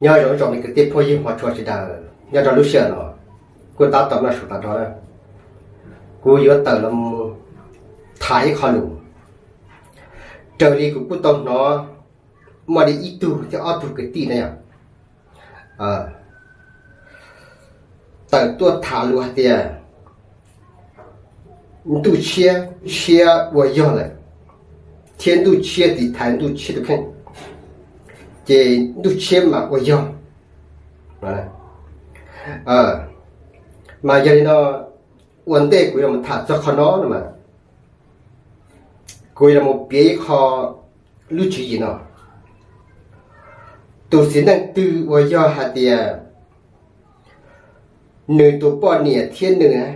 Nyob zoo ib tsoom kwv tij phooj ywg hmov tshua sawv daws nyob rau lub sij hawm no, kuj tab tom noj su tas zog na, kuv yuav tawm los tham ib qho lus, raws li kuv kuj tau hnov muaj li ib tug thiab ob tug kwv tij na yog tawm tuaj tham lus hais tias ntuj tshiab tshiab ua yog lawm, thiab ntuj tshiab tiv thaiv ntuj tshiab tus kheej, ces ntuj tshiab mas ua yog. Mas yog li no, ua ntej kuv yuav los tham txog qhov no no mas, kuv yuav los piav ib qho lub tswv yim no. Tus txiv neej twg uas yog hais tias nws tus poj niam thiab nws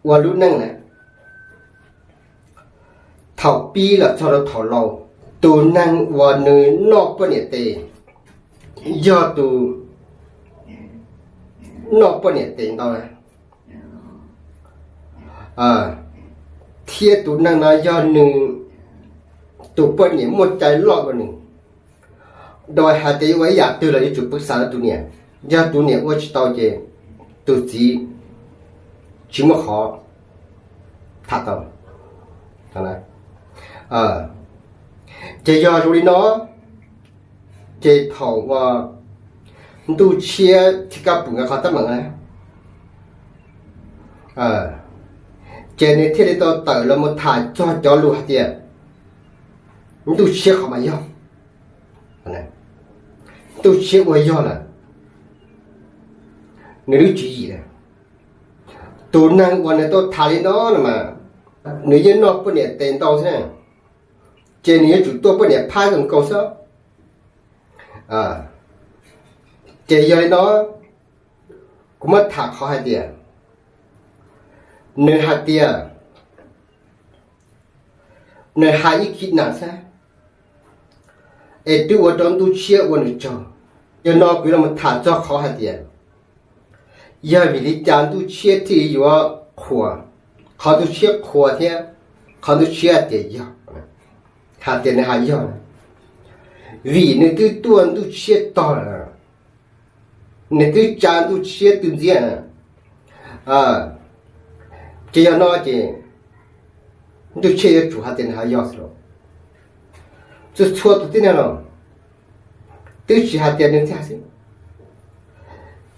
ua lub neej na, thaum pib los txog rau thaum laus, tus neeg uas nws noj poj niam tes yog tus noj poj niam tes ntau, thiab tus neeg no yog nws tus poj niam muaj cai loj dua nws, dua hais tias yuav ua ib yam twg los yuav tsum pw xav rau tus niam. Yog tus niam ua tsis tau ces tus txiv tsis muaj qhov tham tau. Ces yog zoo li no, ces thaum uas ntuj tshiab tsis kaj pum nkawd qhov teeb meem na, ces nws thiaj li tau tawm los mus tham txog cov lus hais tias ntuj tshiab qhov mas yog, ntuj tshiab ua yog lawm. Nws lub tswv yim, tus neeg uas nws tau tham li no no mas, nws yeej noj poj niam tes ntau xwb, ces nws yuav tsum tuaj poj niam phab zoo nkauj xwb. Ces yog li no, kuv muab tham qhov hais tias, nws hais tias nws hais ib khib nas xwb, es twb ua rau ntuj tshiab ua nws tsaug. Yog no kuv yuav los tham txog qhov hais tias, yog vim li cas ntuj tshiab thiaj yuav qhuas, qhov ntuj tshiab qhuas thiab qhov ntuj tshiab hais tias yog, hais tias nws hais yog, vim nws twb tuaj ntuj tshiab tog lawm, nws twb tsa ntuj tshiab twb ntxiab. Ces yog no ces ntuj tshiab yuav tsum hais tias nws hais yog xwb los. Txhua txhua tus tib neeg los twb tsis hais tias nws thiaj xwb.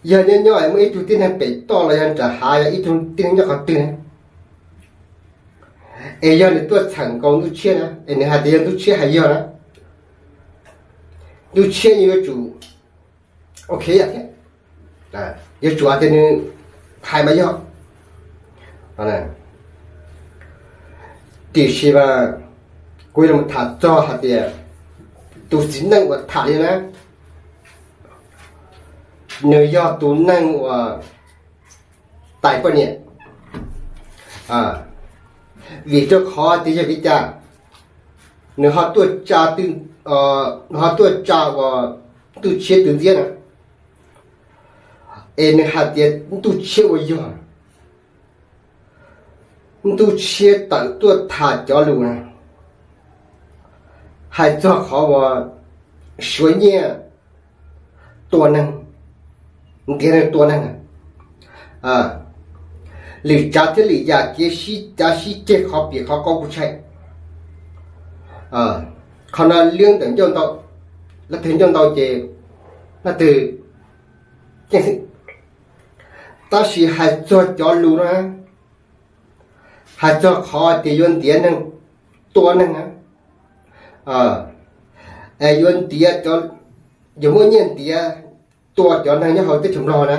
Yog nyob nyob es muaj ib tug tib neeg pem toj los yog nram hav, yog ib tug tib neeg nyob qhov twg na, es yog nws tuaj txheem nkaus ntuj tshiab na, es nws hais tias yog ntuj tshiab hais yog na, ntuj tshiab yuav tsum ok thiab, yuav tsum hais tias nws hais mas yog. Tiam sis mas kuv yuav los tham txog hais tias tus txiv neej uas tham li na, nws yog tus neeg uas tais poj niam, vim rau qhov tias yog vim li cas nws ho tuaj tsa, nws ho tuaj tsa uas ntuj tshiab twb ntxiab na, es nws hais tias ntuj tshiab ua yog. Ntuj tshiab tawm tuaj tham cov lus na, hais txog qhov uas suav nyiaj tua neeg, ntiav neeg tua neeg, lwm tsav thiab lwm yam kev sib cav sib ceg qhov pim qhov qau kuj tshaib. Qhov no liab ntawm ncauj ntau, leej twg ncauj ntau ces leej twg ceeb xwb. Tab sis hais txog cov lus no, hais txog qhov tias yuav ntiav neeg tua neeg na, es yuav ntiav, yuav muab nyiaj ntiav tua cov neeg nyob hauv teb chaws Nplog na,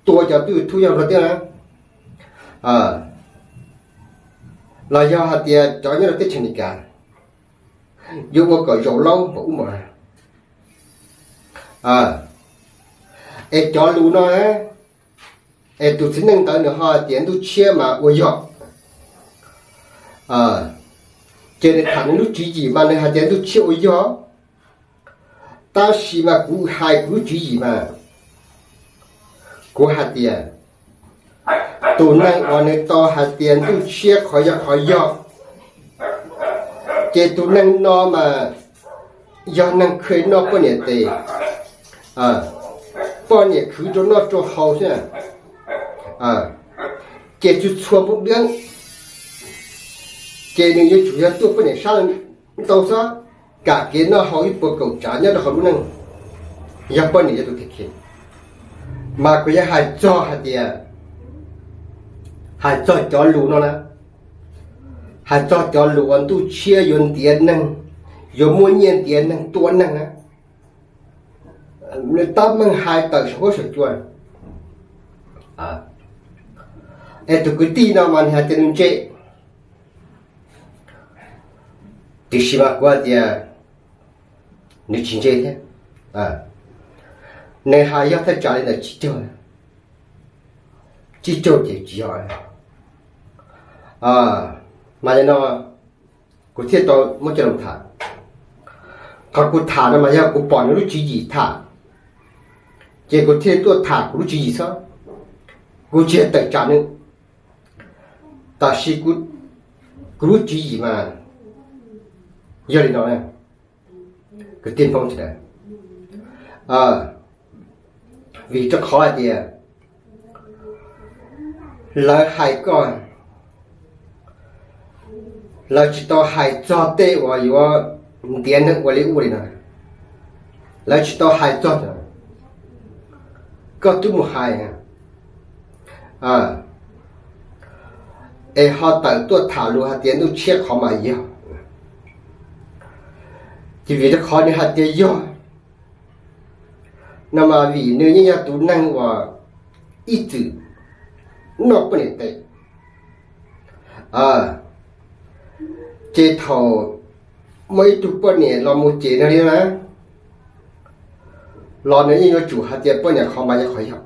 tua cov tub YouTube nyob Nplog tiaj na, los yog hais tias cov nyob rau teb chaws Amelikas, yuav ua kom zaum laub npaum ub npaum no. Es cov lus no, es tus txiv neej ntawd nws ho hais tias ntuj tshiab mas ua yog. Ces nws tham nws lub tswv yim mas nws hais tias ntuj tshiab ua yog. Tab sis mas kuv hais kuv lub tswv yim mas, kuv hais tias tus neeg uas nws tau hais tias ntuj tshiab qhov yog qhov yog, ces tus neeg no mas yog neeg kheev noj poj niam tes, poj niam khwv rau noj rau haus xwb, ces txhua txhua npoo dab, ces nws yuav tsum yog tuaj poj niam sab ntau xwb, kam kev noj haus ib puas kaum tsav nyob rau hauv lub neej, yog poj niam yog tus tiag khiv. Mas kuv yog hais txog hais tias, hais txog cov lus no na, hais txog cov lus uas ntuj tshiab yuav ntiav neeg, yuav muab nyiaj ntiav neeg tua neeg na, nws tab meeg hais tawm saum huab saum cua. Es tus kwv tij no mas nws hais tias nws ntse, tiam sis mas kuv hais tias nws tsis ntse thiab. Nws hais yog thaj tsam li ntawm tsib caug, tsib caug ces tsis yog. Mas li no kuv thiaj tau muab coj los tham. Qhov kuv tham no mas yog kuv pom nws lub tswv yim tham, ces kuv thiaj tuaj tham kuv lub tswv yim xwb. Kuv tsis yog tawm tsam nws, tab sis kuv lub tswv yim mas yog li no, kwv tij Hmoob sawv daws. Vim rau qhov hais tias lawv hais koj, lawv tsis tau hais txog tej uas yuav ntiav neeg ua li ub li no, lawv tsis tau hais txog. Koj twb mus hais es ho tawm tuaj tham lus hais tias ntuj tshiab qhov mas yog. Ces vim rau qhov nws hais tias yog no mas vim nws yeej yog tus neeg uas ib txwm noj poj niam tes. Ces thaum muaj ib tug poj niam los mus cem nws li na, los nws yeej yuav tsum hais tias poj niam qhov mas yog qhov yog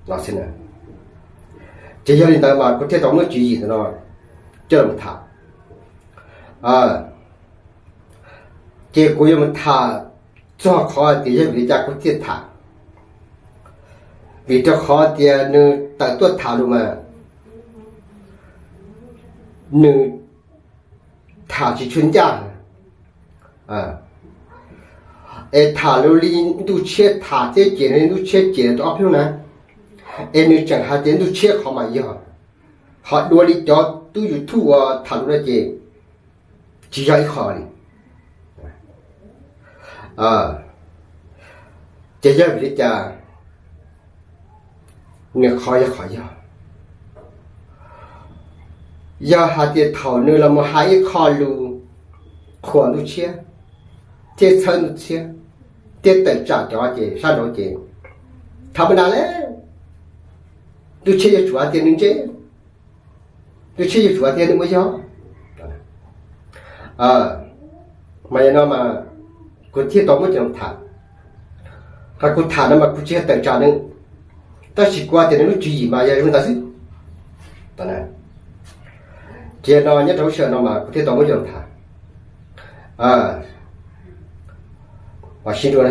los xwb na. Ces yog li ntawd mas kuv thiaj tau muab tswv yim ntawm no coj los tham. Ces kuv yuav mus tham txog qhov tias yog vim li cas kuv thiaj tham. Vim rau qhov tias nws tawm tuaj tham lus mas nws tham tsis tshua ncaj, es tham lus li ntuj tshiab tham thiab cem li ntuj tshiab cem rau ob peb hnub na, es nws tseem hais tias ntuj tshiab qhov mas yog, ho dua li cov tub YouTube uas tham lus no ces tsis yog ib qho li. Ces yog vim li cas? Nws qhov yog qhov yog, yog hais tias thaum nws los mus hais ib qho lus qhuas ntuj tshiab thiab txhawb ntuj tshiab thiab tawm tsam cov ces sab nraud ces tham pab na le, ntuj tshiab yuav tsum hais tias nws ntse, ntuj tshiab yuav tsum hais tias nws muaj yog. Mas yog no mas kuv thiaj tau muab coj los tham. Qhov kuv tham no mas kuv tsis yog tawm tsam nws, tab sis kuv hais tias nws lub tswv yim mas yog zoo ntawd xwb. Ces yog no nyob rau lub sij hawm no mas kuv thiaj tau muab coj los tham. Sib nrua